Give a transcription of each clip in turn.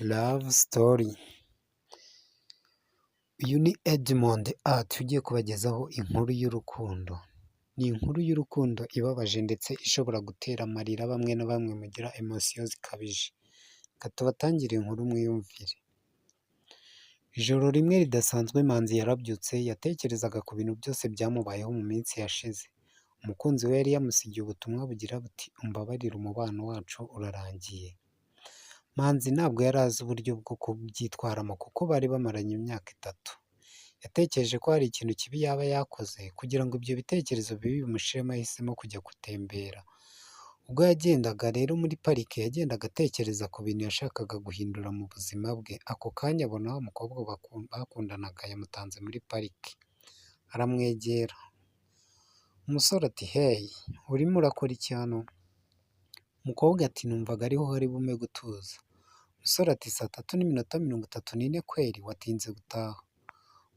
Love story. Uyu ni Edmond Art ugiye kubagezaho inkuru y'urukundo. Ni inkuru y'urukundo ibabaje ndetse ishobora gutera amarira bamwe na bamwe mugira emotion zikabije. Reka tubatangire inkuru mwiyumvire. Ijoro rimwe ridasanzwe, Manzi yarabyutse, yatekerezaga ku bintu byose byamubayeho mu minsi yashize. Umukunzi we yari yamusigiye ubutumwa bugira buti: "Umbabarire, umubano wacu urarangiye." Manzi ntabwo yari azi uburyo bwo kubyitwaramo kuko bari bamaranye imyaka 3. Yatekereje ko hari ikintu kibi yaba yakoze. Kugira ngo ibyo bitekerezo bibi bimushiremo, yahisemo kujya gutembera. Ubwo yagendaga rero muri parike, yagendaga atekereza ku bintu yashakaga guhindura mu buzima bwe. Ako kanya abona wa mukobwa bakundanaga yamutanze muri parike, aramwegera. Umusore ati: "Hey, urimo urakora iki hano?" Umukobwa ati: "Numvaga ariho hari bume gutuza." Umusore ati: "3:34 kweri, watinze gutaha."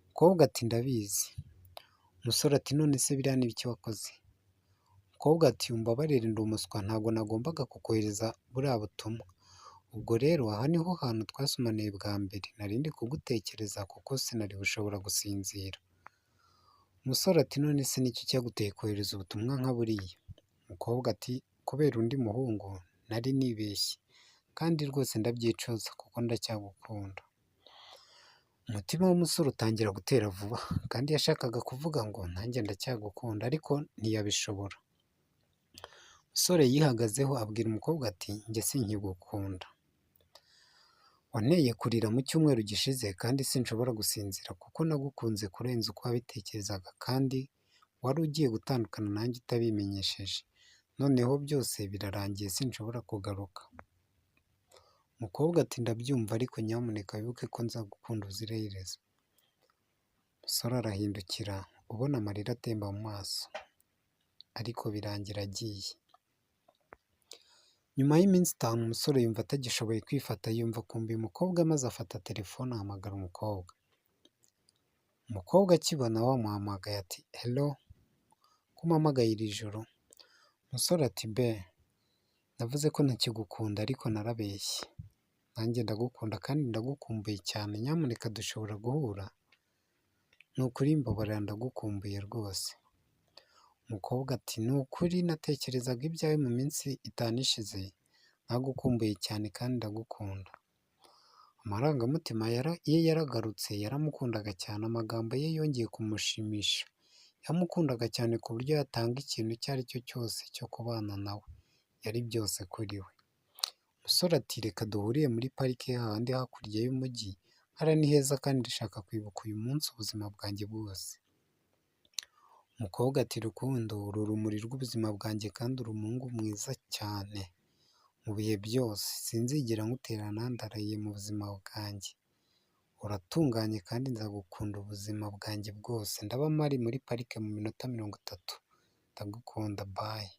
Umukobwa ati: "Ndabizi." Umusore ati: "None se biriya ni ibiki wakoze?" Umukobwa ati: "Umbabarire, ndi umuswa, ntabwo nagombaga kukohereza buriya butumwa. Ubwo rero aha niho hantu twasomaniye bwa mbere, nari ndi kugutekereza kuko sinari gushobora gusinzira." Umusore ati: "None se niki cyaguteye kohereza ubutumwa nka buriya?" Umukobwa ati: "Kubera undi muhungu, nari nibeshye kandi rwose ndabyicuza kuko ndacyagukunda." Umutima w'umusore utangira gutera vuba, kandi yashakaga kuvuga ngo "Nanjye ndacyagukunda", ariko ntiyabishobora. Umusore yihagazeho, abwira umukobwa ati: "Njye sinkigukunda. Wanteye kurira mu cyumweru gishize kandi sinshobora gusinzira kuko nagukunze kurenza uko wabitekerezaga, kandi wari ugiye gutandukana nanjye utabimenyesheje. Noneho byose birarangiye, sinshobora kugaruka." Umukobwa ati: "Ndabyumva, ariko nyamuneka wibuke ko nzagukunda ubuziraherezo." Umusore arahindukira, ubona amarira atemba mu maso, ariko birangira agiye. Nyuma y'iminsi 5, umusore yumva atagishoboye kwifata, yumva akumbuye umukobwa, maze afata telefone ahamagara umukobwa. Umukobwa akibona wamuhamagaye ati: "Hello, ko umpamagaye iri joro?" Umusore ati: "Bae, navuze ko ntakigukunda ariko narabeshye. Nanjye ndagukunda kandi ndagukumbuye cyane, nyamuneka dushobora guhura? Ni ukuri mbabarira, ndagukumbuye rwose." Umukobwa ati: "Ni ukuri natekerezaga ibyawe mu minsi 5 ishize, nagukumbuye cyane kandi ndagukunda." Amarangamutima ye yaragarutse, yaramukundaga cyane, amagambo ye yongeye kumushimisha. Yamukundaga cyane ku buryo yatanga ikintu icyo ari cyo cyose cyo kubana nawe, yari byose kuri we. Umusore ati: "Reka duhurire muri parike hahandi hakurya y'umujyi, hariya ni heza kandi ndashaka kwibuka uyu munsi ubuzima bwanjye bwose." Umukobwa ati: "Rukundo, uri urumuri rw'ubuzima bwanjye kandi uri umuhungu mwiza cyane mu bihe byose, sinzigera ngutererana, ndarahiye mu buzima bwanjye. Uratunganye kandi nzagukunda ubuzima bwanjye bwose. Ndaba mpari muri parike mu minota 30, ndagukunda, bye."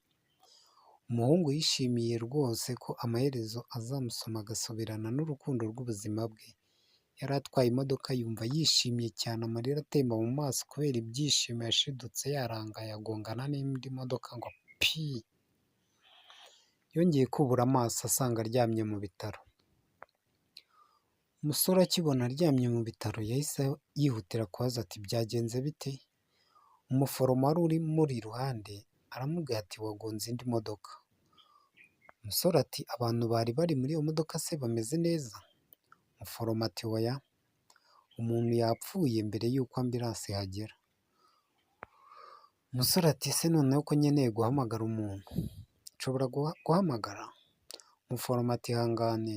Umuhungu yishimiye rwose ko amaherezo azamusoma agasubirana n'urukundo rw'ubuzima bwe. Yari atwaye imodoka yumva yishimye cyane, amarira atemba mu maso kubera ibyishimo, yashidutse yarangaye agongana n'indi modoka ngo pi! Yongeye kubura amaso asanga aryamye mu bitaro. Umusore akibona aryamye mu bitaro yahise yihutira kubaza ati: "Byagenze bite?" Umuforomo wari umuri iruhande aramubwira ati: "Wagonze indi modoka." Umusore ati: "Abantu bari bari muri iyo modoka se bameze neza?" Umuforomo ati: "Oya, umuntu yapfuye mbere y'uko ambulance ihagera." Umusore ati: "Ese noneho ko nkeneye guhamagara umuntu, nshobora guhamagara?" Umuforomo ati: "Ihangane,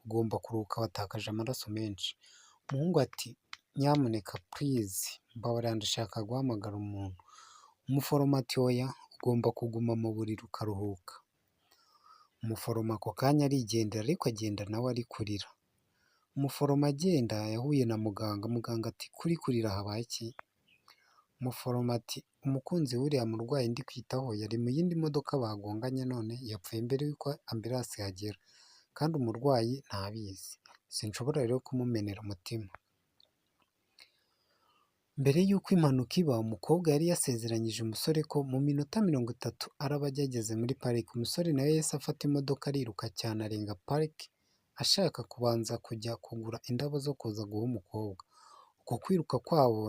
ugomba kuruhuka, watakaje amaraso menshi." Umuhungu ati: "Nyamuneka, please, mbabarira, ndashaka guhamagara umuntu." Umuforomo ati: "Oya, ugomba kuguma mu buriri ukaruhuka." Umuforomo ako kanya arigendera, ariko agenda nawe ari kurira. Umuforomo agenda yahuye na muganga. Muganga ati: "Kuri kurira, habaye iki?" Umuforomo ati: "Umukunzi w'uriya murwayi ndi kwitaho yari mu yindi modoka bagonganye, none yapfuye mbere y'uko ambulance ihagera, kandi umurwayi ntabizi. Sinshobora rero kumumenera umutima." Mbere y'uko impanuka iba, umukobwa yari yasezeranyije umusore ko mu minota 30 araba ageze muri parike. Umusore nawe yahise afata imodoka ariruka cyane, arenga parike. ashaka kubanza kujya kugura indabo zo kuza guha umukobwa. Uko kwiruka kwabo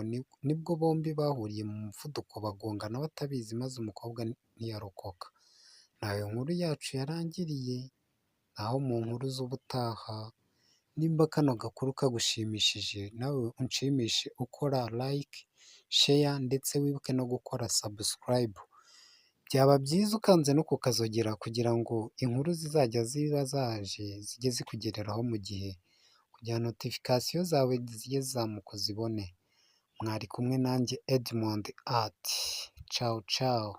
nibwo bombi bahuriye mu muvuduko bagongana batabizi, maze umukobwa ntiyarokoka. Ntaho inkuru yacu yarangiriye, naho mu nkuru z'ubutaha. Nimba kano gakuru kagushimishije, nawe unshimishe ukora like, share, ndetse wibuke no gukora subscribe. Byaba byiza ukanze no kukazogera kugira ngo inkuru zizajya ziba zaje zijye zikugereraho mu gihe, kugira notification zawe zijye zizamuka uzibone. Mwari kumwe nanjye Edmond Art. Cawu cawu.